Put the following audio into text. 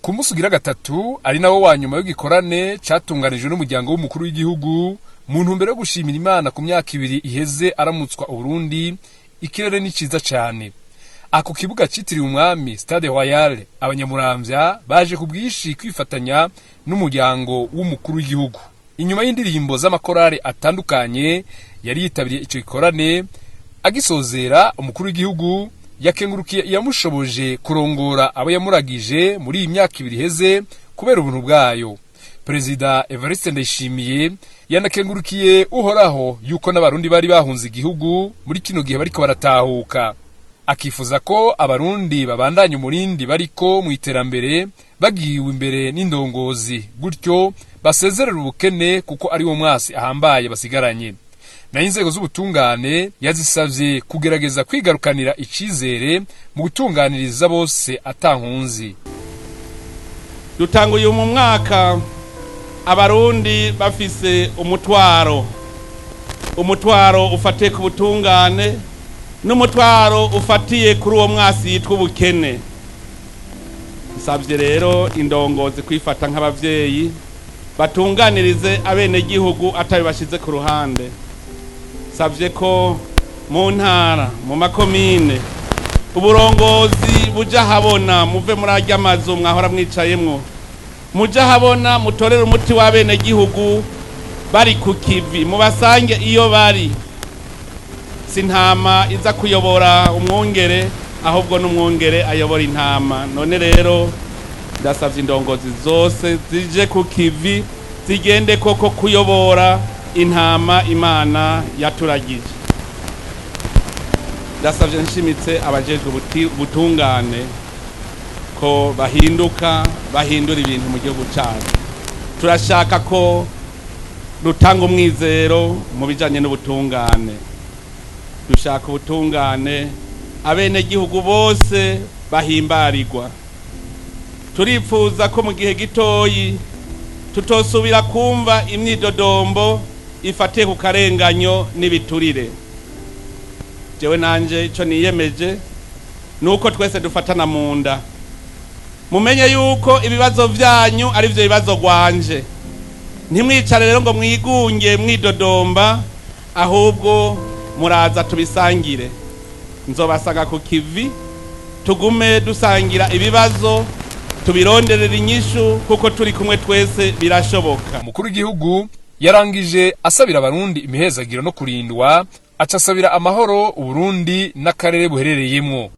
Ku munsi ugira gatatu, ari nawo wa nyuma w'igikorane catunganijwe n'umuryango w'umukuru w'igihugu mu ntumbero yo gushimira Imana ku myaka 2 iheze aramutswa Uburundi, ikirere ni ciza cane. Ako kibuga citiriwe umwami, Stade Royal, abanyamuramvya baje ku bwinshi kwifatanya n'umuryango w'umukuru w'igihugu. Inyuma y'indirimbo z'amakorari atandukanye yari yitabiriye ico gikorane, agisozera, umukuru w'igihugu yakengurukiye iyamushoboje kurongora abo yamuragije muri iyi myaka 2 iheze kubera ubuntu bwayo. Perezida Evariste Ndayishimiye yanakengurukiye Uhoraho yuko n'Abarundi bari bahunze igihugu muri kino gihe bariko baratahuka, akifuza ko Abarundi babandanya umurindi bariko mu iterambere bagiwe imbere n'indongozi, gutyo basezerera ubukene kuko ari wo mwasi ahambaye basigaranye. Nayo inzego z'ubutungane yazisavye kugerageza kwigarukanira icizere mu gutunganiriza bose atankunzi. Dutanguye mu mwaka Abarundi bafise umutwaro, umutwaro ufatiye ku butungane n'umutwaro ufatiye kuri uwo mwasi yitwa ubukene. Nsabye rero indongozi kwifata nk'abavyeyi, batunganirize abenegihugu atabibashize ku ruhande. Nsabye ko mu ntara, mu makomine, uburongozi buja habona, muve muri arya mazu mwahora mwicayemwo, muja habona, mutorere umuti w'abenegihugu bari ku kivi, mubasange iyo bari. Si intama iza kuyobora umwungere, ahubwo n'umwungere ayobora intama. None rero ndasavye indongozi zose zije ku kivi, zigende koko kuyobora intama Imana yaturagije. Ndasavye nshimitse abajejwe ubutungane ko bahinduka, bahindura ibintu mu gihugu cyacu. Turashaka ko rutanga umwizero mu bijanye n'ubutungane. Dushaka ubutungane abenegihugu bose bahimbarirwa. Turipfuza ko mu gihe gitoyi tutosubira kumva imyidodombo ifatiye ku karenganyo n'ibiturire. Jewe nanje ico niyemeje nuko twese dufatana mu nda. Mumenye yuko ibibazo vyanyu ari vyo bibazo gwanje. Ntimwicare rero ngo mwigunge mwidodomba, ahubwo muraza tubisangire. Nzobasanga ku kivi, tugume dusangira ibibazo, tubironderera inyishu, kuko turi kumwe twese birashoboka. Umukuru w'igihugu yarangije asabira Abarundi imihezagiro no kurindwa, aca asabira amahoro Uburundi n'akarere buherereyemwo.